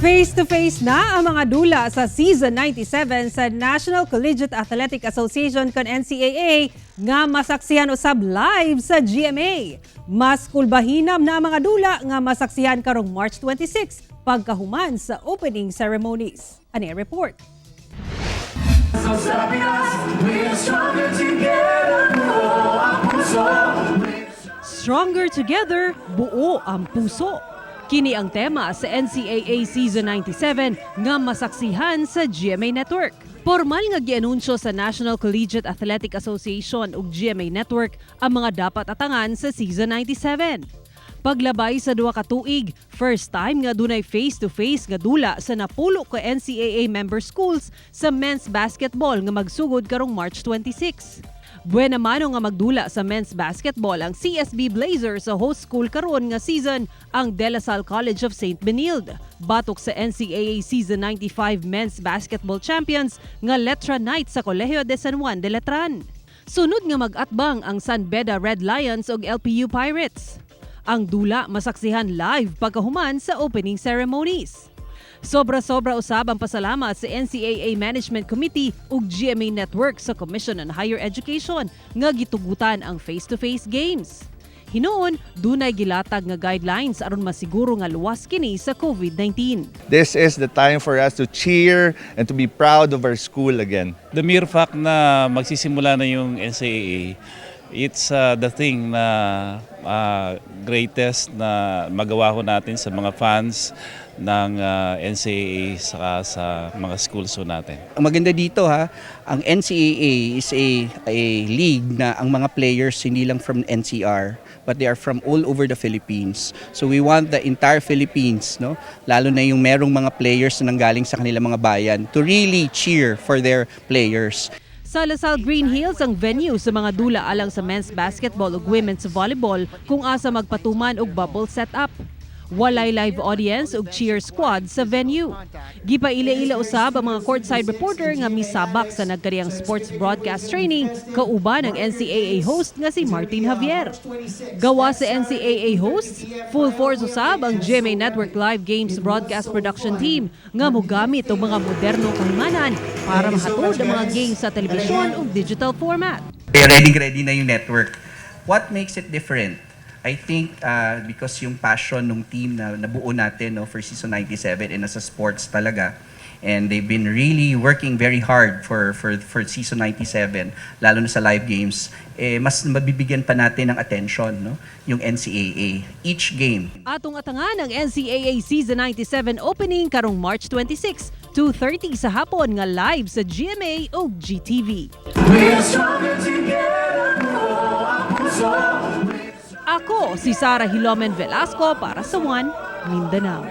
Face-to-face na ang mga dula sa Season 97 sa National Collegiate Athletic Association kon NCAA nga masaksihan usab live sa GMA. Mas kulbahinam na ang mga dula nga masaksihan karong March 26 pagkahuman sa opening ceremonies. Ani ang report? Sa Pinas, we're stronger together. Buo ang puso. Stronger together, buo ang puso. Kini ang tema sa NCAA Season 97 nga masaksihan sa GMA Network. Formal nga gianunsyo sa National Collegiate Athletic Association ug GMA Network ang mga dapat atangan sa Season 97. Paglabay sa 2 ka tuig, first time nga dunay face-to-face nga dula sa 10 ka NCAA member schools sa men's basketball nga magsugod karong March 26. Buena mano nga magdula sa men's basketball ang CSB Blazers sa host school karon nga season, ang De La Salle College of St. Benilde. Batok sa NCAA Season 95 men's basketball champions nga Letran Knights sa Colegio de San Juan de Letran. Sunod nga mag-atbang ang San Beda Red Lions ug LPU Pirates. Ang dula masaksihan live pagkahuman sa opening ceremonies. Sobra-sobra usab ang pasalamat sa NCAA Management Committee ug GMA Network sa Commission on Higher Education nga gitugutan ang face-to-face games. Hinuon, dunay gilatag nga guidelines aron masiguro nga luwas kini sa COVID-19. This is the time for us to cheer and to be proud of our school again. The mere fact na magsisimula na yung NCAA, it's the thing na greatest na magawa ho natin sa mga fans ng NCAA saka sa mga schools ho natin. Ang maganda dito ha, ang NCAA is a league na ang mga players hindi lang from NCR but they are from all over the Philippines. So we want the entire Philippines, no? Lalo na yung merong mga players na nanggaling sa kanilang mga bayan to really cheer for their players. Sa La Salle Green Hills ang venue sa mga dula alang sa men's basketball ug women's volleyball kung asa magpatuman og bubble setup. Walay live audience ug cheer squad sa venue. Gipaila-ila usab ang mga courtside reporter nga misabak sa nagkariyang sports broadcast training kauban ang NCAA host nga si Martin Javier. Gawa sa NCAA hosts, full force usab ang GMA Network Live Games broadcast production team nga mogamit og mga modernong kahimanan para mahatod ang mga games sa telebisyon ug digital format. Eh, ready ready na yung network. What makes it different? I think because yung passion ng team na nabuo natin, no, for season 97 and nasa sports talaga, and they've been really working very hard for season 97, lalo na sa live games, eh mas mabibigyan pa natin ng attention, no, yung NCAA each game. Atong atangan ang NCAA Season 97 opening karong March 26, 2:30 sa hapon nga live sa GMA ug GTV. We're stronger together. Buo ang puso. Ako si Sara Hilomen Velasco para sa One Mindanao.